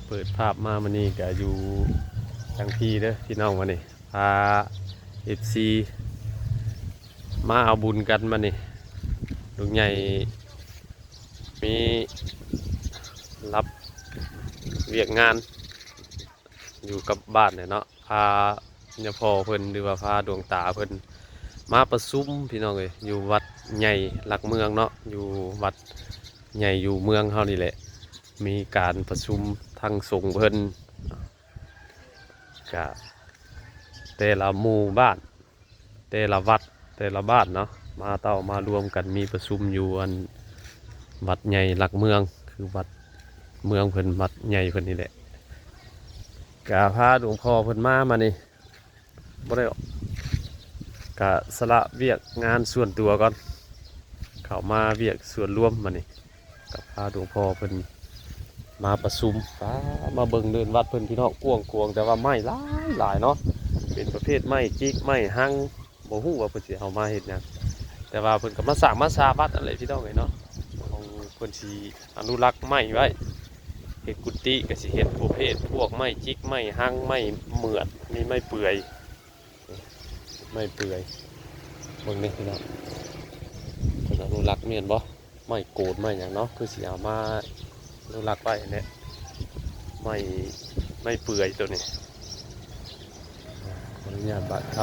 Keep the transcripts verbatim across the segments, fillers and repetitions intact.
เปิดภาพมามื้อนี้ก็อยู่ทางพี้เด้อพี่น้อง มื้อนี้พาเอฟซีมาเอาบุญกันมื้อนี้ ลุงใหญ่มีรับเวียกงานอยู่กับบ้านเนี่ยเนาะ พาญาพ่อเพิ่นหรือว่าพาดวงตาเพิ่นมาประชุมพี่น้องเอ้ย อยู่วัดใหญ่หลักเมืองเนาะ อยู่วัดใหญ่อยู่เมืองเฮานี่แหละ มีการประชุมทางสงฆ์เพิ่น กะแต่ละหมู่บ้าน แต่ละวัด แต่ละบ้านเนาะ มาเต้ามารวมกัน มีประชุมอยู่อันวัดใหญ่หลักเมือง คือวัดเมืองเพิ่น วัดใหญ่เพิ่นนี่แหละ กะพาหลวงพ่อเพิ่นมา มานี่บ่ได้ออก กะสละเวียกงานส่วนตัวก่อน เข้ามาเวียกส่วนรวมมานี่ กับพาหลวงพ่อเพิ่นมาประชุม ปา มาเบิ่งเดินวัดเพิ่นพี่น้อง กว้างขวาง แต่ว่าไม้หลายหลายเนาะ เป็นประเภทไม้จิก ไม้ฮัง บ่ฮู้ว่าเพิ่นสิเอามาเฮ็ดหยัง แต่ว่าเพิ่นก็มาสร้างมาสาวัดนั่นแหละพี่น้องเอ้ยเนาะ ของเพิ่นสิอนุรักษ์ไม้ไว้ เฮ็ดกุฏิก็สิเฮ็ดประเภทพวกไม้จิก ไม้ฮัง ไม้เหมือด มีไม้เปื่อย ไม้เปื่อย เบิ่งนี่พี่น้อง เพิ่นอนุรักษ์แม่นบ่ ไม้โกนไม้หยังเนาะ คือสิเอามาอนุรักษ์ไว้เนี่ย ไม้ ไม้เปื่อยตัวนี้ ขออนุญาตบาดค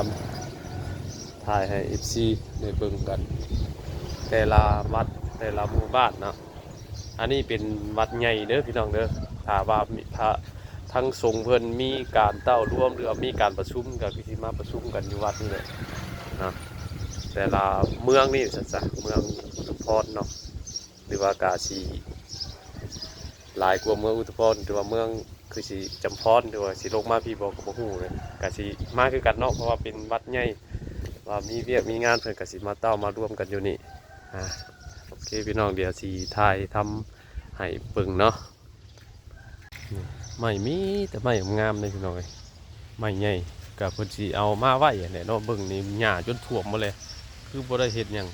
ำ ถ่ายให้เอฟซีได้เบิ่งกัน แต่ละวัด แต่ละหมู่บ้านเนาะ อันนี้เป็นวัดใหญ่เด้อพี่น้องเด้อ ถ้าว่ามีพระทั้งสงฆ์เพิ่นมีการเต้ารวม หรือว่ามีการประชุม ก็คือสิมาประชุมกันอยู่วัดนี่แหละเนาะ แต่ละเมืองนี่ซะ เมืองอุทุมพรเนาะ หรือว่ากาสิหลายกว่าเมืองอุทุมพร หรือว่าเมืองคือสิจำพร หรือว่าสิลงมาพี้บ่ ก็บ่ฮู้เลย กาสิมาคือกันเนาะ เพราะว่าเป็นวัดใหญ่ ว่ามีเวียกมีงาน เพิ่นกาสิมาเต้ามารวมกันอยู่นี่ อ่า โอเคพี่น้อง เดี๋ยวสิถ่ายทำให้เบิ่งเนาะ นี่ ไม้มีแต่ไม้งามๆเลยพี่น้องเอ้ย ไม้ใหญ่ ก็เพิ่นสิเอามาไว้หั่นแหละเนาะ เบิ่งนี่หญ้าจนท่วมหมดเลย คือบ่ได้เฮ็ดหยัง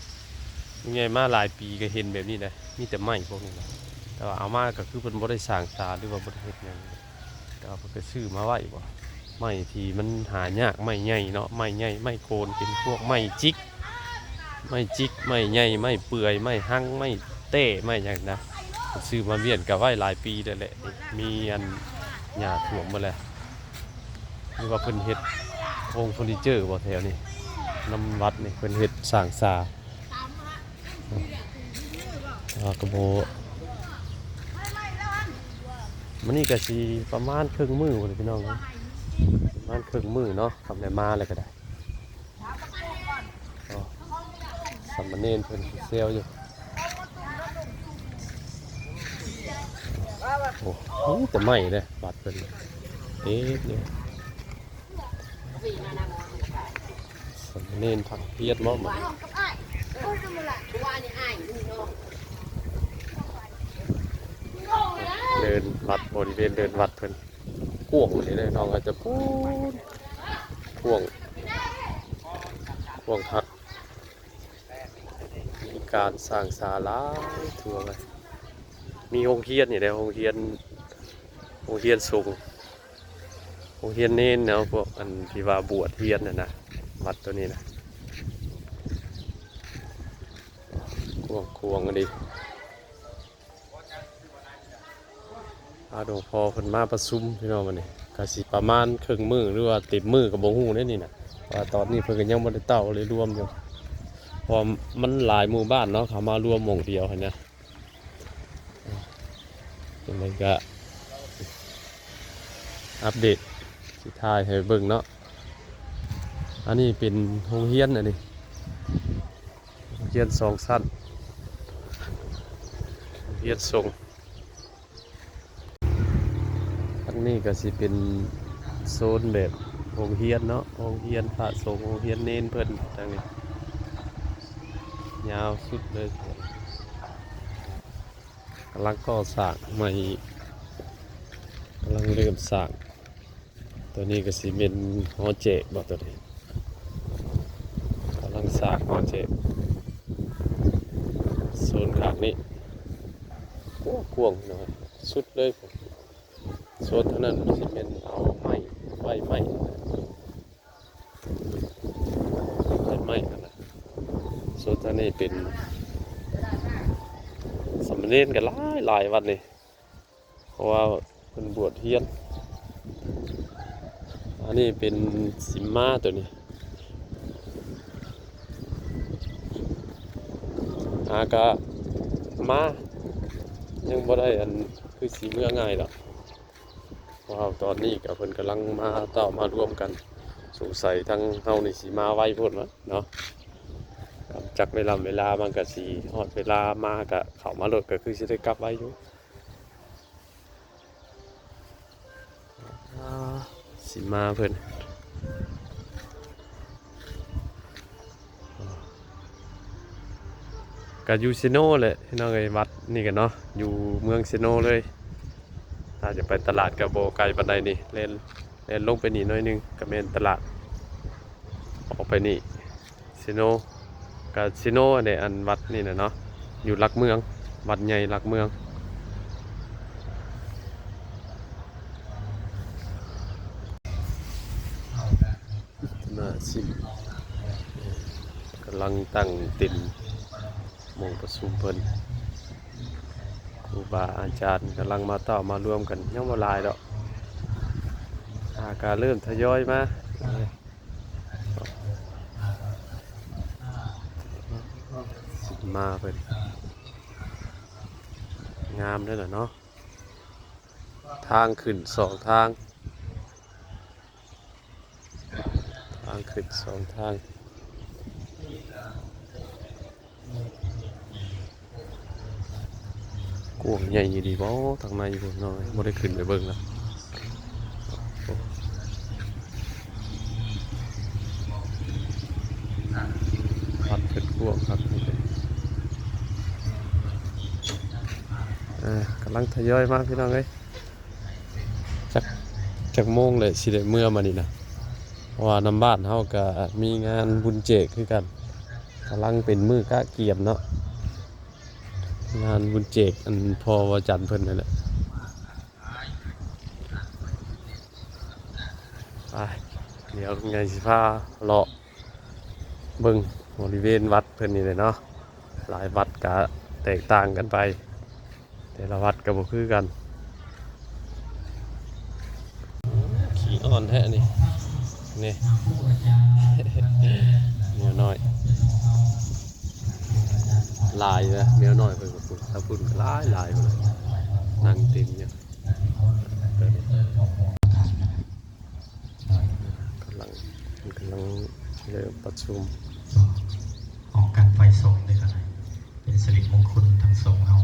ลุงใหญ่มาหลายปีก็เห็นแบบนี้แหละ มีแต่ไม้พวกนี้แหละ แต่ว่าเอามาก็คือเพิ่นบ่ได้สร้างศาล หรือว่าบ่ได้เฮ็ดหยัง แต่ว่าเพิ่นก็ซื้อมาไว้บ่ ไม้ที่มันหายาก ไม้ใหญ่เนาะ ไม้ใหญ่ ไม้โกน เป็นพวกไม้จิก ไม้จิก ไม้ใหญ่ ไม้เปื่อย ไม้ฮัง ไม้แต้ ไม้หยังนะ ซื้อมาเวียนก็ไว้หลายปีแล้วแหละ มีอันหญ้าท่วมหมดแล้ว หรือว่าเพิ่นเฮ็ดโฮงเฟอร์นิเจอร์บ่แถวนี้ นำวัดนี่ เพิ่นเฮ็ดสร้างศา อ่า กระโบ มื้อนี้ก็สิประมาณครึ่งมื้อพุ้นแหละพี่น้องเนาะ ประมาณครึ่งมื้อเนาะ คันได้มาแล้วก็ได้ อ๋อ สามเณรเพิ่นเซลอยู่ โอ้ มีแต่ไม้เด้อ วัดเพิ่น เต็มเลย สามเณรพักเพียรบ่ มาเดินวัด บริเวณเดินวัดเพิ่น กว้างเลยเด้อ น้องอาจจะพูน กว้าง กว้างคัก มีการสร้างศาลาทั่วไป มีโรงเรียนอยู่ในโรงเรียน โรงเรียนสงฆ์ โรงเรียนเณรเนาะ พวกอันที่ว่าบวชเรียนน่ะนะ วัดตัวนี้นะ กว้างขวางดี พาหลวงพ่อเพิ่นมาประชุมพี่น้อง มื้อนี้ ก็สิประมาณครึ่งมื้อ หรือว่าเต็มมื้อก็บ่ฮู้เด้นี่นะ เพราะว่าตอนนี้เพิ่นก็ยังบ่ได้เต้าเลย รวมอยู่ เพราะว่ามันหลายหมู่บ้านเนาะ เขามารวมหม่องเดียวหั้นนะ จั่งใดก็อัปเดต สิถ่ายให้เบิ่งเนาะ อันนี้เป็นโรงเรียน อันนี้ โรงเรียนสองชั้น โรงเรียนสงฆ์ ทางนี้ก็สิเป็นโซนแบบโรงเรียนเนาะ โรงเรียนพระสงฆ์ โรงเรียนเณรเพิ่น ทางนี้ ยาวสุดเลย กำลังก่อสร้างใหม่ กำลังเริ่มสร้าง ตัวนี้ก็สิเป็นหอแจกบ่ ตัวนี้ กำลังสร้างหอแจก โซนข้างนี้ กว้างๆ นะ สุดเลย โซนทางนั้นมันสิแม่นเอาไม้ ไว้ไม้ ไว้ไม้หั่นน่ะ โซนทางนี้เป็นสามเณรก็หลายหลายวัดนี่ เพราะว่าเพิ่นบวชเฮียน อันนี้เป็นสิมาตัวนี้ หากะมา ยังบ่ได้อันคือสิเมือง่ายดอก เพราะว่าตอนนี้ก็เพิ่นกำลังมาเต้ามารวมกัน สงสัยทางเฮานี่สิมาไวโพดวะเนาะ จักเวลา เวลามันก็สิฮอดเวลามาก็เข้ามารถก็คือสิได้กลับไวอยู่ อ่า สิมาเพิ่น ก็อยู่เซโนแหละพี่น้องเอ้ย วัดนี่กันเนาะ อยู่เมืองเซโนเลย ถ้าจะไปตลาดก็บ่ไกลปานใดนี่ แล่น แล่นลงไปนี่หน่อยหนึ่งก็แม่นตลาด ออกไปนี่เซโน ก็เซโนเนี่ย อันวัดนี่นะเนาะ อยู่หลักเมือง วัดใหญ่หลักเมือง หน้าสิม กำลังตั้งเต็นท์หม่องประชุมเพิ่น ครูบาอาจารย์กำลังมาเต้ามารวมกัน ยังบ่หลายดอก หากะเริ่มทยอยมา สิมาเพิ่น งามเด้อล่ะเนาะ ทางขึ้นสองทาง ทางขึ้นสองทาง กว้างใหญ่อยู่ดีบ่ ทางในอยู่น้อย บ่ได้ขึ้นไปเบิ่งแล้ว วัดเพิ่นกว้างคักนี่เด้ เออ กำลังทยอยมาพี่น้องเอ้ย จัก จักโมงเลยสิได้เมือมานี่นะ เพราะว่านำบ้านเฮาก็มีงานบุญเจกคือกัน กำลังเป็นมื้อกะเกียมเนาะ งานบุญเจกอันพ่อวาจันทร์เพิ่นนั่นแหละ ไป เดี๋ยวไงสิพาเลาะเบิ่งบริเวณวัดเพิ่นนี่เลยเนาะ หลายวัดก็แตกต่างกันไป แต่ละวัดก็บ่คือกัน ขี้อ้อนแท้นี่ นี่ แมวน้อย หลายนะ แมวน้อยเพิ่นก็ปลูก ถ้าพุ่นก็หลายหลายพุ่นน่ะ นั่งเต็มอยู่ กำลัง กำลังเริ่มประชุม ของการไฟส่งด้วยกันนะ เป็นสิริมงคลทางสงฆ์เฮา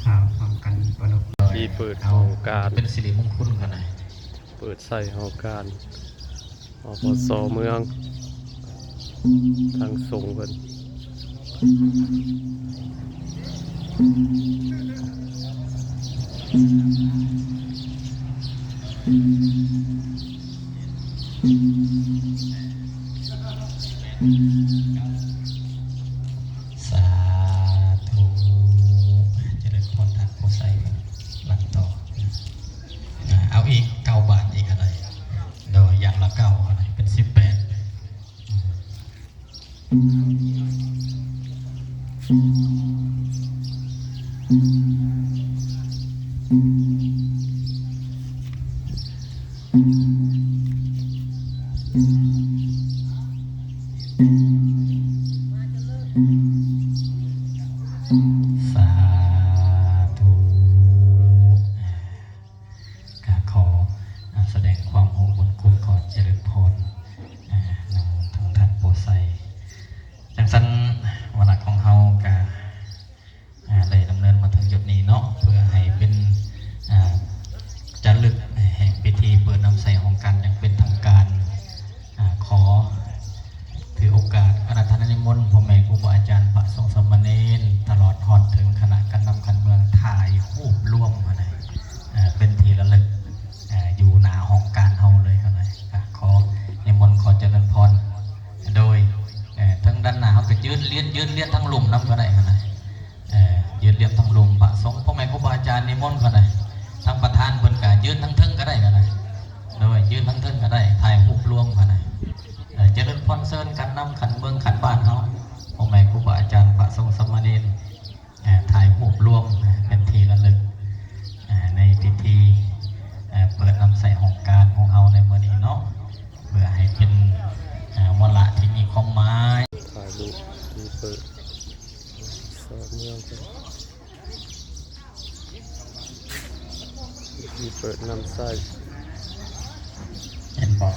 อ่า พร้อมกันปะเนาะ ที่เปิดห้องการ เป็นสิริมงคลขนาด เปิดใส่ห้องการ อปส เมือง ทางสงฆ์เพิ่น สาธุ เจริญพรท่านผู้ใส่หลังต่อ อ่า เอาอีกเก้าบาทอีกอะไร โดยอย่างละเก้าอะไร เป็นสิบแปด มาเจริญ มนต์พ่อแม่ครูบาอาจารย์พระสงฆ์สามเณร ตลอดฮอดถึงคณะการนำการเมือง ถ่ายรูปรวมหั้นนะ เอ่อ เป็นที่ระลึก เอ่อ อยู่หน้าห้องการเฮาเลยหั้นนะ ก็ขอนิมนต์ขอเจริญพร โดย เอ่อ ทางด้านหน้าเฮาก็ยืนเรียง ยืนเรียงทั้งลุ่มนำก็ได้หั้นนะ เอ่อ ยืนเรียงทั้งลุ่มพระสงฆ์พ่อแม่ครูบาอาจารย์นิมนต์ก็ได้ ทางประธานเพิ่นก็ยืนทั้งเทิงก็ได้หั้นนะ โดยยืนทั้งเทิงก็ได้ ถ่ายรูปรวมหั้นนะ เอ่อ เจริญพรเชิญการนำการเมืองการบ้านเฮา พ่อแม่ครูบาอาจารย์พระสงฆ์สามเณร เอ่อ ถ่ายรูปรวม เอ่อ เป็นที่ระลึก เอ่อ ในพิธี เอ่อ เปิดนำใส่ห้องการของเฮาในมื้อนี้เนาะ เพื่อให้เป็น เอ่อ วาระที่มีความหมาย ถ่ายรูปที่เปิดสอบเมืองครับ ที่เปิดนำใส่ เห็นบ่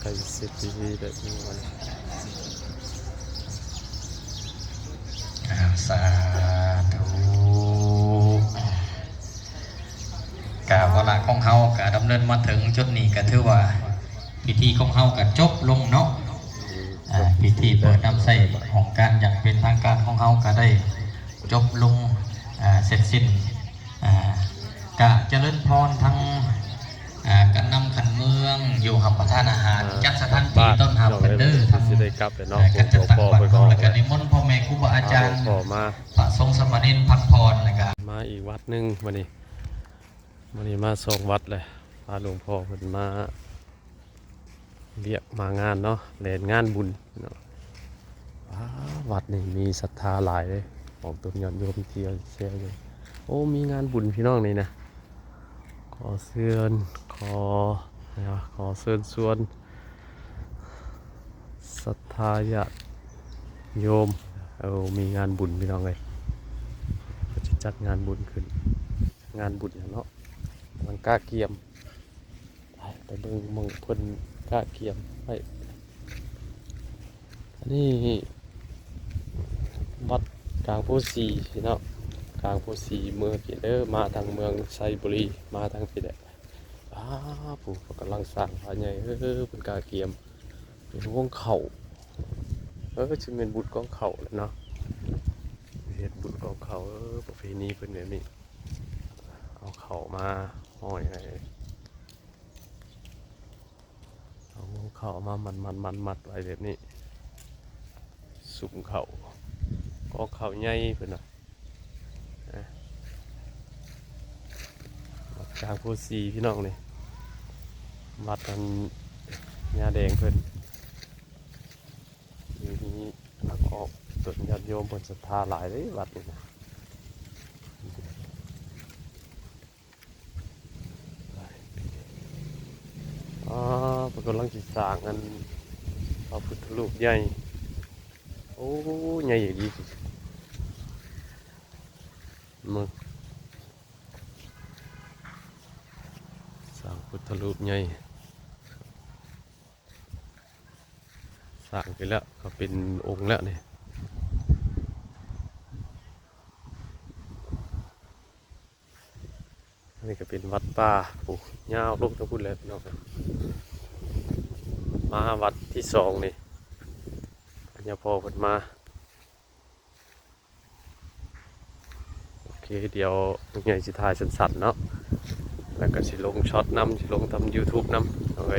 ใกล้เสร็จพิธีแล้วทุกคน อ่า สาธุ กะวาระของเฮาก็ดำเนินมาถึงจุดนี้ก็ถือว่าพิธีของเฮาก็จบลงเนาะ อ่า พิธีเปิดนำใส่ห้องการอย่างเป็นทางการของเฮาก็ได้จบลง อ่า เสร็จสิ้น อ่า กะเจริญพรทั้ง อ่า การนำการเมืองอยู่รับประทานอาหาร อ่า จัดสถานที่ต้อนรับกันเด้อ ทาง สิได้กลับแล้วเนาะ อ่า การจัดตั้งวัดเฮา แล้วก็นิมนต์พ่อแม่ครูบาอาจารย์ หลวงพ่อมา พระสงฆ์สามเณรพักผ่อน แล้วก็ มาอีกวัดหนึ่งมื้อนี้ มื้อนี้มาสองวัดเลย พาหลวงพ่อเพิ่นมาเวียกมางานเนาะ แล่นงานบุญเนาะ ว้า วัดนี่มีศรัทธาหลายเลย ออกตนญาติโยมเที่ยวแซวอยู่ โอ้ มีงานบุญพี่น้องนี่นะ ขอเชิญ ขอ อะไรวะ ขอเชิญชวนศรัทธาญาติโยม เออ มีงานบุญพี่น้องเอ้ย ก็จะจัดงานบุญขึ้น งานบุญเนาะ มันกะเกียม ไป ไปเบิ่งหม่องเพิ่นกะเกียมไว้ อันนี้วัดกลางโพธิ์ศรีเนาะ กลางโพธิ์ศรีเมืองพี้เด้อ มาทางเมืองไชยบุรี มาทางพี้แหละ อ้า ผู้กำลังสร้างพระใหญ่ เออ เพิ่นกะเกียม เป็นวงเข้า เออ สิแม่นบุญกองเข้าแหละเนาะ เฮ็ดบุญกองเข้า เออ ประเพณีเพิ่นแบบนี้ เอาเข้ามาห้อยให้ เอาวงเข้ามามัดๆๆๆไว้แบบนี้ สุมเข้า กองเข้าใหญ่เพิ่นน่ะ นะ วัดกลางโพธิ์ศรีพี่น้องนี่ วัดอันญาแดงเพิ่น มีทางออก ตนญาติโยมเพิ่นศรัทธาหลายเด้วัดนี่นะ อ่า เพิ่นกำลังสิสร้างอันพระพุทธรูปใหญ่ โอ้ ใหญ่อีหลี มึง สร้างพุทธรูปใหญ่ สร้างไปแล้ว ก็เป็นองค์แล้วนี่ อันนี้ก็เป็นวัดป่า โอ้ ยาวลงทั้งพุ้นเลยพี่น้องครับ มาวัดที่สองนี่ อันนี้พอเพิ่นมา โอเค เดี๋ยวลุงใหญ่สิถ่ายสั้นๆเนาะ แล้วก็สิลงช็อตนำ สิลงทำยูทูบนำ เอาไว้